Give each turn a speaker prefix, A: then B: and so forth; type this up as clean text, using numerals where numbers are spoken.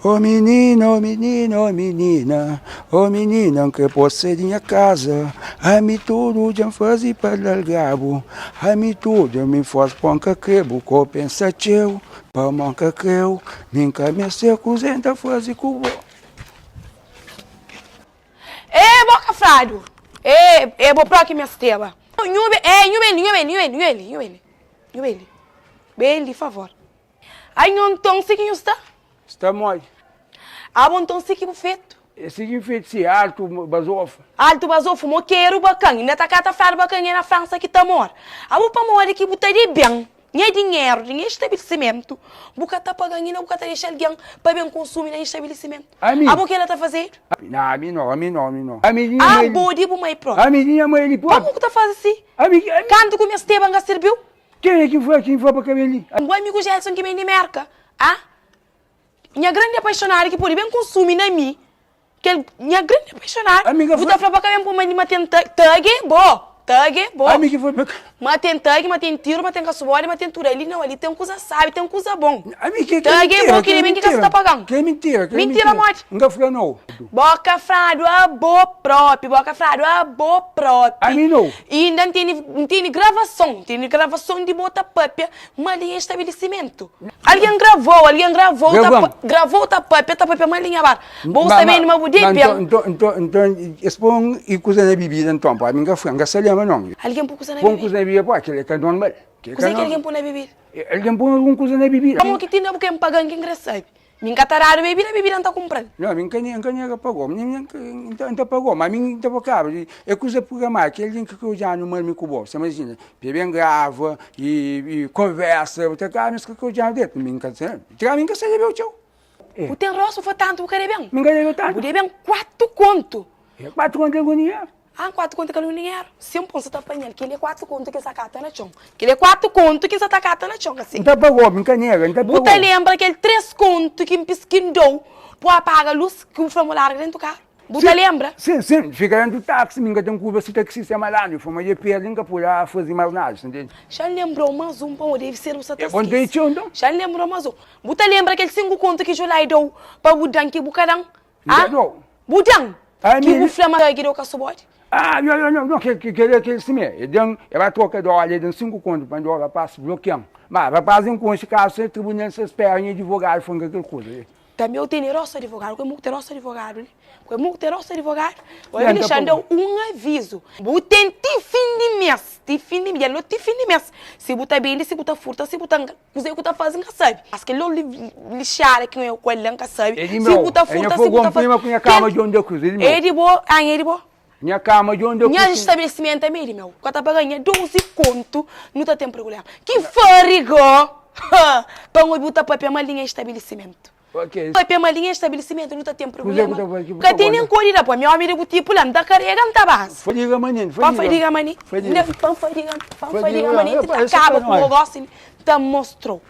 A: Oh minina, oh minina, oh minina, oh minina, N kre pô sai di nha kaza Ami tudu dja N faze pa larga-bu Ami tudu mi N forsa pa N ka kre-bu Ka bu pensa txeu pamó N ka kre-u Mi N ka meste kuzê N ta faze ku bo.
B: Ê boka fradu, ê ê bo proki mesteba. Nhu be, ê nhu ben li, nhu ben li, nhu ben li, nhu ben li, nhu ben li, nhu ben li, ben li favor. Ai nho nton si ki nhu sta?
A: Sta modi?
B: Abo nton si ki bu fetu?
A: É si ki N fetu si, altu bazofu.
B: Altu bazofu, mokeru bakan, inda ta ka ta fladu bakan é na Fransa ki ta mora. Abo pamodi ki bu ta deben nha dinheru di nha estabilisimentu, bu ka ta pagan inda bu ka ta dexa algen pa ben konsumi na nha estabilisimentu.
A: Ami?
B: Abo kela ta fazedu?
A: Na, ami no, ami no, ami no. Ami di nha mai li.
B: Abo di bu mai propi.
A: Ami di nha mai li propi.
B: Pamo ku ta faze si?
A: Ami, ami.
B: Kantu ku mesteba N ka sirbiu?
A: Kenha ki fla ki fla pa ka ben li?
B: Bu amigu Gelson ki ben di Merka, ah? Nha grandi apaixonadu ki pode ben konsumi na mi, kel nha grandi apaixonadu,
A: Ami ka
B: bu
A: fla.
B: ta fla pa ka ben pô ma ma ten tag, bo, tag, bo.
A: Ami ki fla pa ka.
B: Ma ten tag, ma ten tiru, ma ten kasubodi, ma ten tudu. Ali nau, ali ten kuza sabi, ten kuza bon.
A: Ami ki, ki
B: Tag,
A: mentira,
B: bo,
A: ki
B: ki ben ki ka
A: mentira,
B: sta pagan.
A: ki mentira, ki
B: Mentira
A: mentira.
B: modi?
A: N ka fla nau.
B: Boka fradu abo propi, boka fradu abo propi.
A: Ami nau.
B: I inda N tene, N tene gravason, N tene gravason di bo ta papia mal di nha estabilisimentu. Algen gravou, algen gravou ta
A: Gravan.
B: gravou ta papia, ta papia mal di nha bar. Bo
A: Ma,
B: sta
A: ma,
B: bende ma bu
A: ma
B: debe.
A: nton, nton, nton, nton, es pon i kuza na bibida nton, pa ami N ka fla, N ka sa lenbra non.
B: Algen pui kuza na
A: Pon
B: bibida.
A: kuza na bibida, poi, kel-li é ka normal. Kel-li é ka
B: Kuzê ki
A: normal.
B: algen pui na bibida?
A: Algen poi algun kuza na bibida.
B: Pamodi ki ti inda bu ka paga-m ki N kre sabe. Mi N ka ta dadu bebida, bebida N ta kunpra-l.
A: Nau, mi N ka N ka nega pagó, mi N ta N ta pagó, ma mi N ta pagaba di é kuza prugamadu, ki algen ki ka odjanu mal mi ku bo, sa imajina, pe ben grava i i konversa, bu ta kaba, mes ka ka odjanu dretu, mi N ka sa, tra mi N ka sa debeu txeu.
B: Bu ten rostu fla tantu bu ka deben.
A: Mi N ka debeu tantu.
B: Bu deben 4 kontu.
A: É 4 kontu algun dinheru.
B: Ah, 4 kontu ka algun dinheru. Sin pon sa ta panha-l, kel-li é 4 kontu ki N sa kata na txon. Kel-li é 4 kontu ki N sa ta kata na txon, asin.
A: N ta pagó, mi N ka nega, N ta
B: Bu ta
A: pagó.
B: lenbra kel 3 kontu ki N pis ki N da-u pa apaga lus ki bu fla ma bu larga dentu karu? Bu ta lenbra?
A: Sin, sin. Fika dentu taksi, mi N ka ten kulpa si taksista é malandru. Fla ma dja perde, N ka pode faze más nada, sa ntende?
B: Xa N lenbra-u más un, pamodi debe ser bu sa ta
A: É bon ta
B: skese.
A: txeu, nton.
B: Xa N lenbra-u más un. Bu ta lenbra kel 5 kontu ki Julai da-u pa bu da-m ki bu ka da-m?
A: N ka da-u.
B: Bu da-m
A: Ah,
B: ki
A: mi-
B: bu fla ma ki dau ka subodi.
A: Ah, nho, nho, nho, nho, ke, ke, ke, ke simé. E dan, e ba troka de óleo, e dan 5 kontu pa nho, rapaz blokian. Ma, rapaz N konxe kasu se tribunal sa spera nha advogadu fla-m ka kel kuza li.
B: Tanbe eu tene rostu advogadu, ku é mu ku ten rostu advogadu li. Ku é mu ku ten rostu advogadu. Oi,
A: Nha,
B: mi
A: N ta
B: xa N
A: pagó.
B: dau un avizu. Bu ten ti fin di mes, ti fin di, dja lo ti fin di mes. Si bu ta bende, si bu ta furta, si bu ta. Kuzê ku ta faze N ka sabe. Mas kel otu lixada ki N oia ku el la N ka sabe.
A: É di
B: Si
A: meu.
B: bu ta
A: É nha
B: furta, si bu
A: fogon
B: ta faze.
A: prima ku nha kama John da Cruz. É di meu.
B: É di bo, ah é di bo.
A: Nha kama John da Cruz.
B: Nha estabelecimento também é di meu. Ka ta paga nha 12 kontu, nu ta ten problema. Ki farigo! Pa N obi bu ta papia mal di nha estabelecimento.
A: Ok.
B: Papia mal di nha estabelecimento, nu ta ten
A: Kuzê
B: problema.
A: ku ta faze ki bu
B: Ka
A: ta
B: ten nen
A: konta?
B: kodi da pa mi omi di bu tipu la, N ta karega, N ta baza.
A: Fadiga manenti,
B: Pa
A: fadiga.
B: fadiga manenti,
A: Fadiga.
B: pa fadiga, pa
A: Fadiga,
B: fadiga manenti,
A: é,
B: ta
A: é,
B: kaba ku
A: é.
B: bo gosi, ta mostrou.